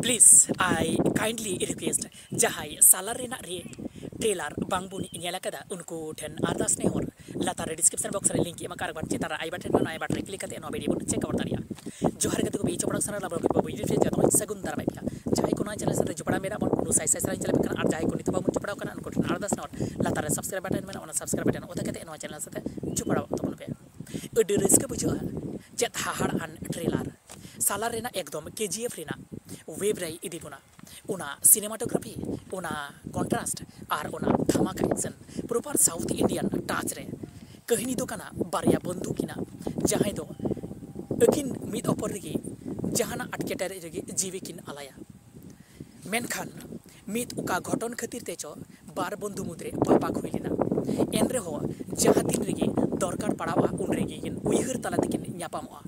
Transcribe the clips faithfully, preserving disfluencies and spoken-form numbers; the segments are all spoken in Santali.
Please, I kindly request, ᱡᱟᱦᱟᱸᱭ ᱥᱟᱞᱟᱨ ᱨᱮᱱᱟᱜ ᱨᱮ ᱴᱨᱮᱞᱟᱨ ᱵᱟᱝ ᱵᱚᱱ ᱧᱮᱞ ᱟᱠᱟᱫᱟ, ᱩᱱᱠᱩ ᱴᱷᱮᱱ ᱟᱨᱫᱟᱥ ᱱᱮᱦᱚᱨ, ᱞᱟᱛᱟᱨ ᱨᱮ ᱰᱤᱥᱠᱨᱤᱯᱥᱚᱱ ᱵᱚᱠᱥ ᱨᱮ ᱞᱤᱝᱠ ᱮᱢ ᱟᱠᱟᱫ ᱵᱟᱝ ᱪᱮᱛᱟᱱ ᱨᱮ ᱟᱭ ᱵᱟᱴᱚᱱ ᱢᱮᱱᱟᱜᱼᱟ, ᱟᱭ ᱵᱟᱴᱚᱱ ᱨᱮ ᱠᱞᱤᱠ ᱠᱟᱛᱮ ᱱᱚᱣᱟ ᱵᱷᱤᱰᱤᱭᱳ ᱵᱚᱱ ᱪᱮᱠ ᱟᱣᱩᱴ ᱫᱟᱲᱮᱭᱟᱜᱼᱟ᱾ ᱡᱚᱦᱟᱨ ᱜᱮ ᱜᱟᱛᱮ ᱠᱚ, ᱵᱤ ᱪᱚᱯᱲᱟᱣ ᱥᱟᱱᱟ ᱞᱟᱵᱚ ᱠᱚ ᱵᱤᱰᱤᱭᱳ ᱪᱮ ᱡᱚᱛᱚ ᱥᱟᱹᱜᱩᱱ ᱫᱟᱨᱟᱢ ᱮᱫ ᱯᱮᱭᱟ᱾ ᱡᱟᱦᱟᱸᱭ ᱠᱚ ᱱᱚᱣᱟ ᱪᱮᱱᱮᱞ ᱥᱟᱛᱮ ᱡᱚᱯᱲᱟᱣ ᱢᱮᱱᱟᱜ ᱵᱚᱱ, ᱩᱱᱠᱩ ᱥᱟᱭ ᱥᱟᱭ ᱥᱟᱨᱦᱟᱣ ᱪᱟᱞ ᱟᱯᱮ ᱠᱟᱱᱟ, ᱟᱨ ᱡᱟᱦᱟᱸᱭ ᱠᱚ ᱱᱤᱛᱚᱜ ᱵᱟᱵᱚᱱ ᱡᱚᱯᱲᱟᱣ ᱠᱟᱱᱟ, ᱩᱱᱠᱩ ᱴᱷᱮᱱ ᱟᱨᱫᱟᱥ ᱱᱮᱦᱚᱨ, ᱞᱟᱛᱟᱨ ᱨᱮ ᱥᱟᱵᱥᱠᱨᱟᱭᱤᱵ ᱵᱟᱴᱚᱱ ᱢᱮᱱᱟᱜᱼᱟ, ᱚᱱᱟ ᱥᱟᱵᱥᱠᱨᱟᱭᱤᱵ ᱵᱟᱴᱚᱱ ᱚᱛᱟ ᱠᱟᱛᱮ ᱱᱚᱣᱟ ᱪᱮᱱᱮᱞ ᱥᱟᱛᱮ ᱡᱚᱯᱲᱟᱣ ᱛᱟᱵᱚᱱ ᱯᱮ᱾ ᱟᱹᱰᱤ ᱨᱟᱹᱥᱠᱟᱹ ᱵᱩᱡᱷᱟᱹᱜᱼᱟ, ᱪᱮᱫ ᱦᱟᱦᱟᱲᱟᱜ ᱟᱱ ᱴᱨᱮᱞᱟᱨ᱾ ᱥᱟᱞᱟᱨ ᱨᱮᱱᱟᱜ ᱮᱠᱫᱚᱢ ᱠᱮᱡᱤ ᱮᱯᱷ ᱨᱮᱱᱟᱜ ᱣᱮᱵᱽ ᱨᱮᱭ ᱤᱫᱤ ᱵᱚᱱᱟ᱾ ᱚᱱᱟ ᱥᱤᱱᱮᱢᱟᱴᱳᱜᱨᱟᱯᱷᱤ, ᱚᱱᱟ ᱠᱚᱱᱴᱨᱟᱥᱴ ᱟᱨ ᱚᱱᱟ ᱫᱷᱟᱢᱟᱠᱟ ᱮᱠᱥᱮᱱ, ᱯᱨᱚᱯᱟᱨ ᱥᱟᱣᱩᱛᱷ ᱤᱱᱰᱤᱭᱟᱱ ᱴᱟᱪ ᱨᱮ᱾ ᱠᱟᱹᱦᱱᱤ ᱫᱚ ᱠᱟᱱᱟ ᱵᱟᱨᱭᱟ ᱵᱚᱱᱫᱷᱩ ᱠᱤᱱᱟᱜ, ᱡᱟᱦᱟᱸᱭ ᱫᱚ ᱟᱹᱠᱤᱱ ᱢᱤᱫ ᱚᱯᱚᱨ ᱨᱮᱜᱮ ᱡᱟᱦᱟᱱᱟᱜ ᱟᱴᱠᱮᱴᱟᱨᱮ ᱨᱮᱜᱮ ᱡᱤᱣᱤ ᱠᱤᱱ ᱟᱞᱟᱭᱟ᱾ ᱢᱮᱱᱠᱷᱟᱱ ᱢᱤᱫ ᱚᱠᱟ ᱜᱷᱚᱴᱚᱱ ᱠᱷᱟᱹᱛᱤᱨ ᱛᱮ ᱪᱚ ᱵᱟᱨ ᱵᱚᱱᱫᱷᱩ ᱢᱩᱫᱽᱨᱮ ᱵᱟᱯᱟᱠ ᱦᱩᱭ ᱞᱮᱱᱟ᱾ ᱮᱱ ᱨᱮᱦᱚᱸ ᱡᱟᱦᱟᱸ ᱛᱤᱱ ᱨᱮᱜᱮ ᱫᱚᱨᱠᱟᱨ ᱯᱟᱲᱟᱣᱟ, ᱩᱱ ᱨᱮᱜᱮ ᱠᱤᱱ ᱩᱭᱦᱟᱹᱨ ᱛᱟᱞᱟ ᱛᱮᱠᱤᱱ ᱧᱟᱯᱟᱢᱚᱜᱼᱟ᱾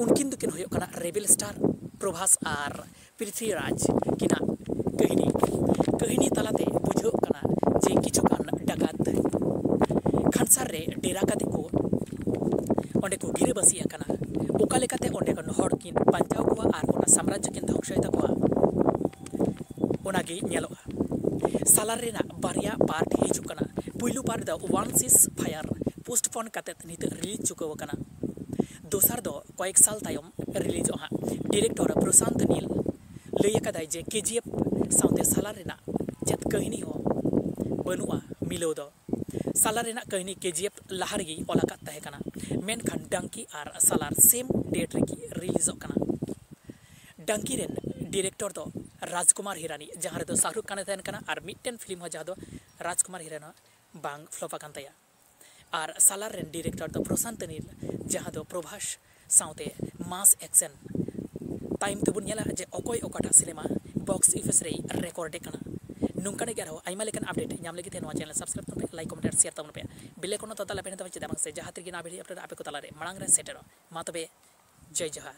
ᱩᱱᱠᱤᱱ ᱫᱚᱠᱤᱱ ᱦᱩᱭᱩᱜ ᱠᱟᱱᱟ ᱨᱮᱵᱮᱞ ᱥᱴᱟᱨ ᱯᱨᱚᱵᱷᱟᱥ ᱟᱨ ᱯᱨᱤᱛᱷᱤᱨᱟᱡᱽ ᱠᱤᱱᱟᱜ ᱠᱟᱹᱦᱱᱤ᱾ ᱠᱟᱹᱦᱱᱤ ᱛᱟᱞᱟᱛᱮ ᱵᱩᱡᱷᱟᱹᱜ ᱠᱟᱱᱟ ᱡᱮ ᱠᱤᱪᱷᱩ ᱜᱟᱱ ᱰᱟᱠᱟᱛ ᱠᱷᱟᱱᱥᱟᱨ ᱨᱮ ᱰᱮᱨᱟ ᱠᱟᱛᱮ ᱠᱚ ᱚᱸᱰᱮ ᱠᱚ ᱜᱤᱨᱟᱹᱵᱟᱹᱥᱤ ᱟᱠᱟᱱᱟ᱾ ᱚᱠᱟ ᱞᱮᱠᱟᱛᱮ ᱚᱸᱰᱮ ᱠᱷᱚᱱ ᱦᱚᱲ ᱠᱤᱱ ᱵᱟᱧᱪᱟᱣ ᱠᱚᱣᱟ ᱟᱨ ᱚᱱᱟ ᱥᱟᱢᱨᱟᱡᱽᱡᱚ ᱠᱤᱱ ᱫᱷᱚᱝᱥᱚᱭ ᱛᱟᱠᱚᱣᱟ, ᱚᱱᱟᱜᱮ ᱧᱮᱞᱚᱜᱼᱟ᱾ ᱥᱟᱞᱟᱨ ᱨᱮᱱᱟᱜ ᱵᱟᱨᱭᱟ ᱯᱟᱨᱴ ᱦᱤᱡᱩᱜ ᱠᱟᱱᱟ᱾ ᱯᱩᱭᱞᱩ ᱯᱟᱨᱴ ᱫᱚ ᱚᱣᱟᱱ ᱥᱤᱥ ᱯᱷᱟᱭᱟᱨ ᱯᱳᱥᱴᱯᱳᱱ ᱠᱟᱛᱮ ᱱᱤᱛᱚᱜ ᱨᱤᱞᱤᱡᱽ ᱪᱩᱠᱟᱹᱣ ᱟᱠᱟᱱᱟ᱾ ᱫᱚᱥᱟᱨ ᱫᱚ ᱠᱚᱭᱮᱠ ᱥᱟᱞ ᱛᱟᱭᱚᱢ ᱨᱤᱞᱤᱡᱚᱜᱼᱟ ᱦᱟᱸᱜ᱾ ᱰᱤᱨᱮᱠᱴᱚᱨ ᱯᱨᱚᱥᱟᱱᱛ ᱱᱤᱞ ᱞᱟᱹᱭ ᱟᱠᱟᱫᱟᱭ ᱡᱮ ᱠᱮᱡᱤ ᱮᱯᱷ ᱥᱟᱶᱛᱮ ᱥᱟᱞᱟᱨ ᱨᱮᱱᱟᱜ ᱪᱮᱫ ᱠᱟᱹᱦᱱᱤ ᱦᱚᱸ ᱵᱟᱹᱱᱩᱜᱼᱟ ᱢᱤᱞᱟᱹᱣ ᱫᱚ᱾ ᱥᱟᱞᱟᱨ ᱨᱮᱱᱟᱜ ᱠᱟᱹᱦᱱᱤ ᱠᱮᱡᱤ ᱮᱯᱷ ᱞᱟᱦᱟ ᱨᱮᱜᱮ ᱚᱞ ᱟᱠᱟᱫ ᱛᱟᱦᱮᱸ ᱠᱟᱱᱟ, ᱢᱮᱱᱠᱷᱟᱱ ᱰᱟᱝᱠᱤ ᱟᱨ ᱥᱟᱞᱟᱨ ᱥᱮᱢ ᱰᱮᱴ ᱨᱮᱜᱮ ᱨᱤᱞᱤᱡᱚᱜ ᱠᱟᱱᱟ᱾ ᱰᱟᱝᱠᱤ ᱨᱮᱱ ᱰᱤᱨᱮᱠᱴᱚᱨ ᱫᱚ ᱨᱟᱡᱽᱠᱩᱢᱟᱨ ᱦᱤᱨᱟᱱᱤ, ᱡᱟᱦᱟᱸ ᱨᱮᱫᱚ ᱥᱟᱦᱨᱩᱠ ᱠᱷᱟᱱ ᱮ ᱛᱟᱦᱮᱱ ᱠᱟᱱᱟ, ᱟᱨ ᱢᱤᱫᱴᱮᱱ ᱯᱷᱤᱞᱢ ᱦᱚᱸ ᱡᱟᱦᱟᱸ ᱫᱚ ᱨᱟᱡᱽᱠᱩᱢᱟᱨ ᱦᱤᱨᱟᱱᱤ ᱵᱟᱝ ᱯᱷᱞᱚᱯ ᱟᱠᱟᱱ ᱛᱟᱭᱟ᱾ ᱟᱨ ᱥᱟᱞᱟᱨ ᱨᱮᱱ ᱰᱤᱨᱮᱠᱴᱚᱨ ᱫᱚ ᱯᱨᱚᱥᱟᱱᱛ ᱱᱤᱞ, ᱡᱟᱦᱟᱸ ᱫᱚ ᱯᱨᱚᱵᱷᱟᱥ ᱥᱟᱶᱛᱮ ᱢᱟᱥ ᱮᱠᱥᱮᱱ᱾ ᱛᱟᱭᱚᱢ ᱛᱮᱵᱚᱱ ᱧᱮᱞᱟ ᱡᱮ ᱚᱠᱚᱭ ᱚᱠᱟᱴᱟᱜ ᱥᱤᱱᱮᱢᱟ ᱵᱚᱠᱥ ᱚᱯᱷᱤᱥ ᱨᱮᱭ ᱨᱮᱠᱚᱨᱰ ᱮ ᱠᱟᱱᱟ᱾ ᱱᱚᱝᱠᱟᱱᱟᱜ ᱜᱮ ᱟᱨᱦᱚᱸ ᱟᱭᱢᱟ ᱞᱮᱠᱟᱱ ᱟᱯᱰᱮᱴ ᱧᱟᱢ ᱞᱟᱹᱜᱤᱫ ᱛᱮ ᱱᱚᱣᱟ ᱪᱮᱱᱮᱞ ᱥᱟᱵᱥᱠᱨᱟᱭᱤᱵ ᱛᱟᱵᱚᱱ ᱯᱮ, ᱞᱟᱭᱤᱠ, ᱠᱚᱢᱮᱱᱴ ᱟᱨ ᱥᱮᱭᱟᱨ ᱛᱟᱵᱚᱱ ᱯᱮ᱾ ᱵᱮᱞ ᱟᱭᱠᱚᱱ ᱦᱚᱸ ᱛᱚᱛᱟ ᱞᱟᱯᱮ ᱛᱟᱵᱚᱱ ᱪᱮᱫᱟᱜ ᱵᱟᱝ ᱥᱮ ᱡᱟᱦᱟᱸ ᱛᱤᱨᱮᱜᱮ ᱱᱚᱣᱟ ᱵᱷᱤᱰᱤᱭᱳ ᱟᱯᱞᱳᱰ ᱟᱯᱮ ᱠᱚ ᱛᱟᱞᱟᱨᱮ ᱢᱟᱲᱟᱝ ᱨᱮ ᱥᱮᱴᱮᱨᱚᱜ᱾ ᱢᱟ ᱛᱚᱵᱮ, ᱡᱚᱭ ᱡᱚᱦᱟᱨ᱾